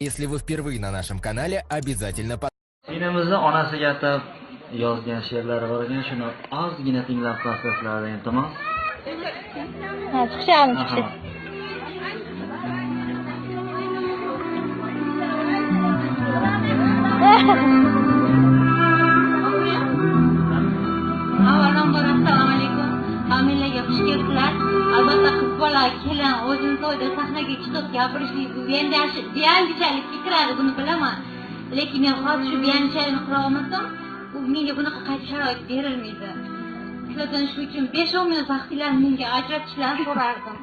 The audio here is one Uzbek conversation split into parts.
Если вы впервые на нашем канале, обязательно Singlimizni onasiga atab yozgan she'rlari bor ekan, shuni ozgina tinglab qolsanglar, iltimos. Ha, chiqishadi, chiqishi. Avvalambor assalomu alaykum. Familiyaga xush kelibsizlar. Albatta qiz bola, kelin o'zini to'yda sahnaga chiqib gapirishlik bu yangichalikka kiradi, buni bilaman. Lekin men hozir shu yangichalikni qila olmasam, u menga bunaqa qaytib sharoit berilmaydi. Sizlardan shu uchun 5-10 minut vaqtinglarni menga ajratishlarini so'rardim.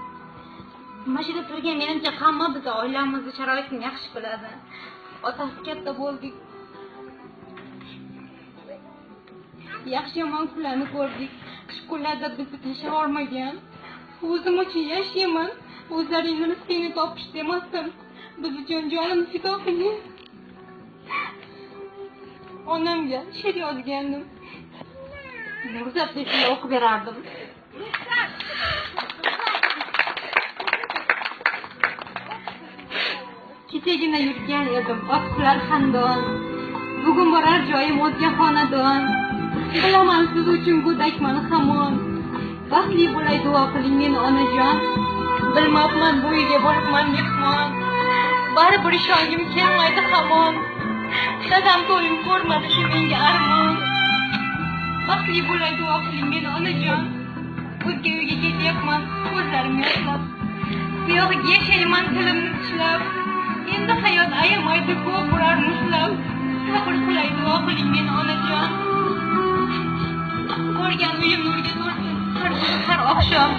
Mana shu yerda turgan menimcha hamma bizni oilamizni sharoitini yaxshi biladi. Otasi katta bo'ldik. Yaxshi yomon kunlarni ko'rdik. Qish kunlarda bizni tashlab yubormagan. O'zim uchun yashayman. O'zlaringni rizqingni topish demasdim. Biz uchun jonimni fido qilgan. Onamga she'r yozgandim. Ruxsat bersa o'qib berardim. Kechagina yurgan edim, otlar xandon. Bugun borar joyim o'zga xonadon. Bilaman siz uchun go'dakman hamon. Baxtli bo'lay duo qiling meni onajon. Bilmabman bu uyga boribman mehmon. Baribir ishongim kelmaydi hamon. Dadam to'yim ko'rmadi, shu menga armon. Baxtli bo'lay duo qiling meni onajon. O'zga uyga ketyapman, ko'zlarim yoshlab. Bu yog'iga yashayman tilimni tishlab. Endi hayot ayamaydi, ko'p urar mushlab. Sabr qilay duo qiling meni onajon. Ko'rgan uyim nurga to'lsin har kun har oqshom.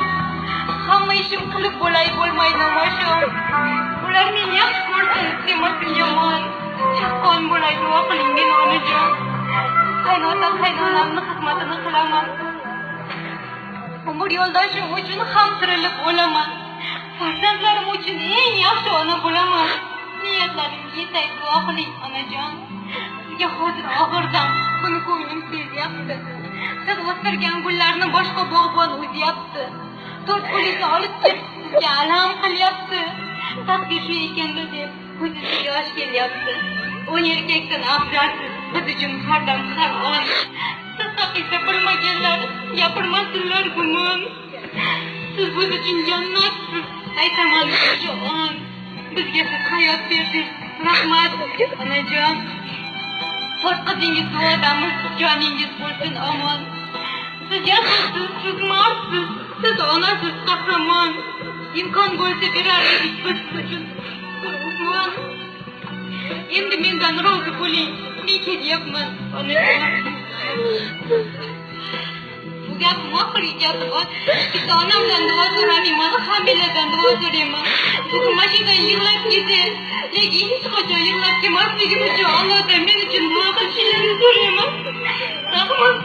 Hamma ishim qilib bo'lay bo'lmay namoshom. Ular meni yaxshi ko'rsin, demasin yomon. Chaqqon bo'lay duo qiling meni onajon. Qaynota qaynonamni xizmatini qilaman. Umr yo'ldoshim uchun ham tirilib o'laman. Farzandlarim uchun eng yaxshi ona bo'laman. Niyatlarimga yetay duo qiling onajon. Sizga hozir og'irdan, buni ko'nglim sezyapti. Siz o'stirgan gullarni boshqa bog'bon uzyapti. To'rt qo'lingizni olib ketib sizga alam qilyapti. Taqdir shu ekanda deb ko'zingizga yosh kelyapti. 10 erkakdan afzalsiz, biz uchun har dam har on. Siz haqingizda bilmaganlar gapirmasinlar gumon. Siz biz uchun jannatsiz, aytaman shu on. Bizga siz hayot berdingiz, rahmat onajon. To'rt qizingiz duodamiz, joningiz bo'lsin omon. Siz jasursiz, siz mardsiz, siz onasiz qahramon. Imkon bo'lsa berar edik biz uchun bir usmon. Endi mendan rozi bo'ling, men ketyapman onajon. Bu gapim oxirgi gapim. Bitta onamdan duo so'ramayman, hammalardan duo so'rayman. Bugun mashinadan yig'lab ketay, lekin hech qachon yig'lab kelmasligim uchun Allohdan men uchun duo qilishingizni so'rayman. Rahmat.